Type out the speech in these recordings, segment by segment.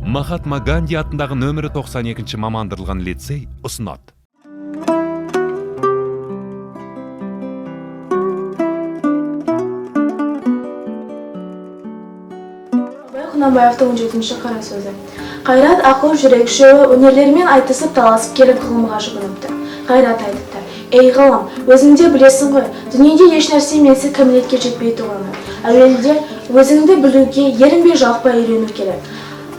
Махатма Ганди атындағы нөмірі 92-ші мамандырылған лицей ұсынады. Абай Құнанбаевтың 17-ші қара сөзі. Қайрат, ақыл, жүрек үшеуі өнерлерімен айтысып, таласып келіп ғылымға жүгініпті. Қайрат айтыпты: «Ей, ғылым, өзің де білесің ғой, дүниеде ешнәрсе менсіз кәмелетке жетпейтұғынын. Әуелде өзіңді білуге ерінбей жалықпай үйрену керек.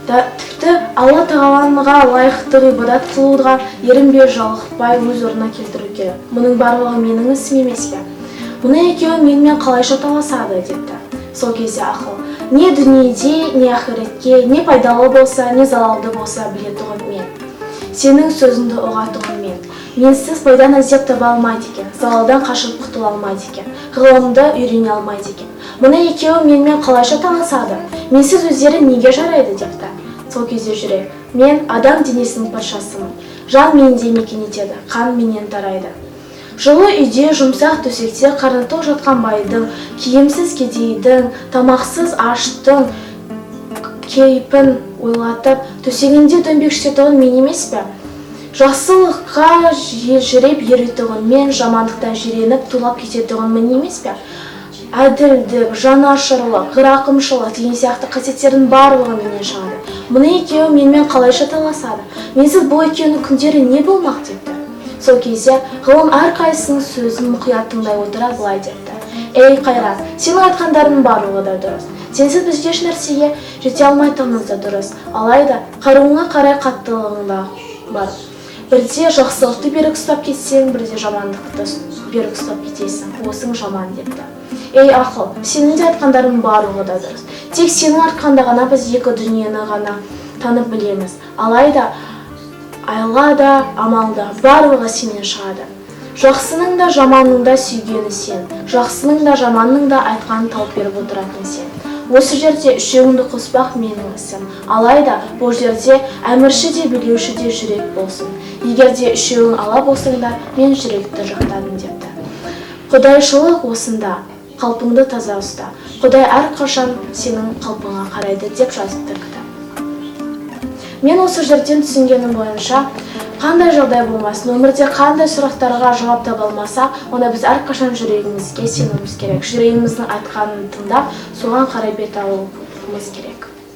Тіпті Алла тағалаға лайықты ғибадат қылуға ерінбей жалықпай өз орнына келтіру керек. Мұның барлығы менің ісім емес пе? Мұны екеуі менімен қалайша таласады?» – депті. Сол кезде ақыл: «Не дүниеде, не ақиретке не пайдалы болса, не залалды болса, білетұғын мен. Сенің сөзіңді ұғатұғын мен. Менсіз пайданы іздеп таба алмайды екен, залалдан қашып құтыла алмайды екен, ғылымды үйрене алмайды екен. Мұны екеуі менімен қалайша таласады? Менсіз өздері неге жарайды?» – депті. Сол кезде жүрек: «Мен адам денесінің патшасымын. Жан менде мекен етеді, қан менен тарайды. Жылы үйде, жұмсақ төсекте қарны тоқ жатқан байдың, киімсіз кедейдің, тамақсыз аштың кейпін ойлатып, төсегінде дөңбекшітетұғын мен емес пе? Жақсылыққа елжіреп еретұғын мен, жамандықтан жиреніп тулап кететұғын мен емес пе? Әділдік, жанашырлық, рақымшылық деген сияқты қасиеттердің барлығы менен шығады. Мұны екеуі менімен қалайша таласады? Менсіз бұл екеуінің күндері не болмақ?» – депті. Сол кезде ғылым әрқайсысының сөзін мұқият тыңдай отыра былай депті: «Ей, Қайрат, сенің айтқандарыңның барлығы да дұрыс. Сенсіз біз еш нәрсеге жете алмайтынымыз да дұрыс. Алайда қаруыңа қарай қаттылығың да бар. Бірде жақсылықты берік ұстап кетсең, бірде жамандықты берік ұстап кетесің. Осың жаман», – депті. «Ей, ақыл, сенің де айтқандарың барлығы да дұрыс. Тек сенің арқаңда ғана біз екі дүниені ғана танып білеміз. Алайда айла да, амал да, барлығы сенен шығады. Жақсының да, жаманның да сүйгені сен. Жақсының да, жаманның да айтқанын тауып беріп отыратын сен. Осы жерде үшеуіңді қоспақ менің ісім. Алайда бұл жерде әмірші де, билеуші де жүрек болсын. Егер де үшеуің ала болсаңдар, мен жүректі жақтадым», – депті. «Құдайшылық осында: қалпыңды таза ұста. Құдай әрқашан сенің қалпыңа қарайды», – деп жазыпты кітап. Мен осы жерден түсінгенім бойынша, қандай жағдай болмасын, өмірде қандай сұрақтарға жауап таба алмасақ, онда біз әрқашан жүрегімізге сенуіміз керек. Жүрегіміздің айтқанын тыңдап, соған қарай бет алуымыз керек.